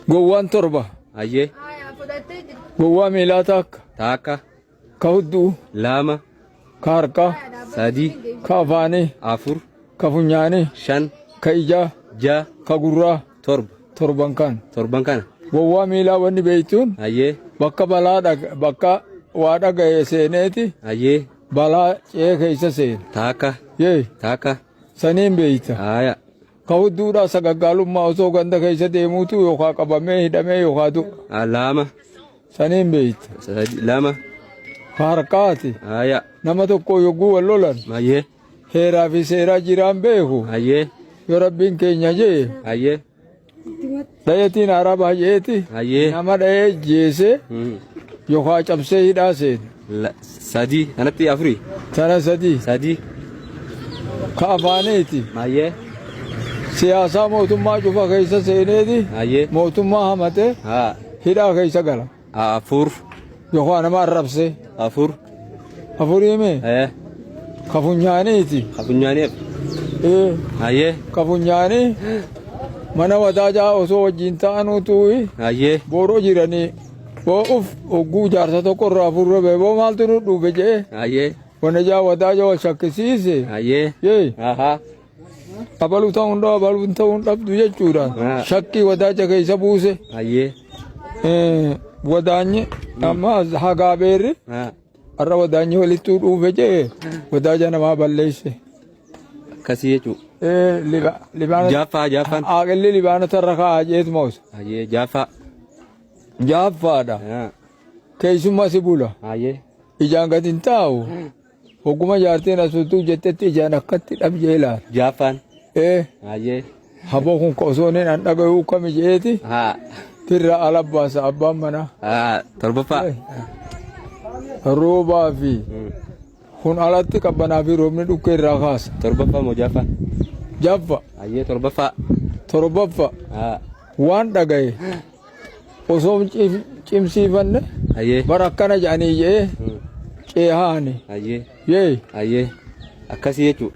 Gowwaan torba. Hayyee. Gowwaa miilaa taakka. Taakka. Ka hudduu. Lama. Ka harkaa. Sadi. Ka afaanii. Afur. Ka funyaanii. Shan. Ka ijaa. Ja. Ka gurraa. Torba. Torban kan. Torban kana. Gowwaa miilaa wanni beektuun Hayyee. bakka balaa bakka waa dhagaye seeneeti Hayyee. balaa ce'ee keessa seena. Taakka. Yee Taakka. saniin beekta. Haaya. Ka hudduudhaa sagaggaalummaa osoo ganda keessa deemuutu yookaa qabamee hidhamee yookaa du'a. Lama. Saniin beekta. Sadi. Lama. Ka harkaati Haaya. nama tokko yogguu wal lolan Hayyee. heeraa fi seeraa jiraan beeku Hayyee. yoo rabbiin keenya jee Hayyee. dhayatiin haaraa baay'eeti Hayyee. nama dhayee jeesee yookaa cabsee hidhaa seena. Sadi. Kanatti afuri. Tana sadi. Sadi. Ka afaaniiti. Hayyee. Siyaasaa mootummaa cufa keessa seeneeti Hayyee. mootummaa hamatee Haa. hidhaa keessa gala. Afur. Yookaan nama arrabsee. Afur. Afurii mee? Eh. Ka funyaaniiti. Ka funyaanii. Ee. Hayyee. Ka funyaanii mana wadaajaa osoo wajjin ta'anuutu Hayyee. booroo jiranii boo uf hogguu jaarsa tokko irraa furre bee boo maaltu nu dhufe jee Hayyee. wanajaa wadaaja wal shakkisiise. Hayyee. Yee. Ahaa. Abaluu ta'uun dhabu abaluu ta'uun dhabdu jechuudhaan shakkii wadaaja keessa buuse. Hayyee. Wadaanyi amma hagaa beerri har'a wadaanyi walittuu dhuufe jee wadaaja namaa balleesse. Akkasii jechuudha. Libaana Jaaffaa jaaffaan. Aaqilli libaana tarra kaa'aa jeetuma osa. Hayyee jaaffaa. Jaaffaadha. Keessummaa si bula. Hayyee. Ijaan gadi hin taa'u. Hogguma jaartiin as bultuu jettetti ijaan akkatti dhabjee ilaala. Jaaffaan. Ee. Hayyee. Haboo kun ka osoo inni an dhagayuu kami jeeti. Haa. Firra ala baasa abbaan manaa. Haa. Torbaffaa. Roobaa fi kun alatti qabbanaa fi roobni dhukkee irraa kaasa. Torbaffaa moo jaaffaa? Jaffa. Hayyee torbaffaa. Torbaffa. Haa. Waan dhagaye osoo hin cimsiifanne Hayyee. bara akkana jedhanii je'ee ceehaani. Hayyee. Yee. Hayyee. Akkasii jechuudha.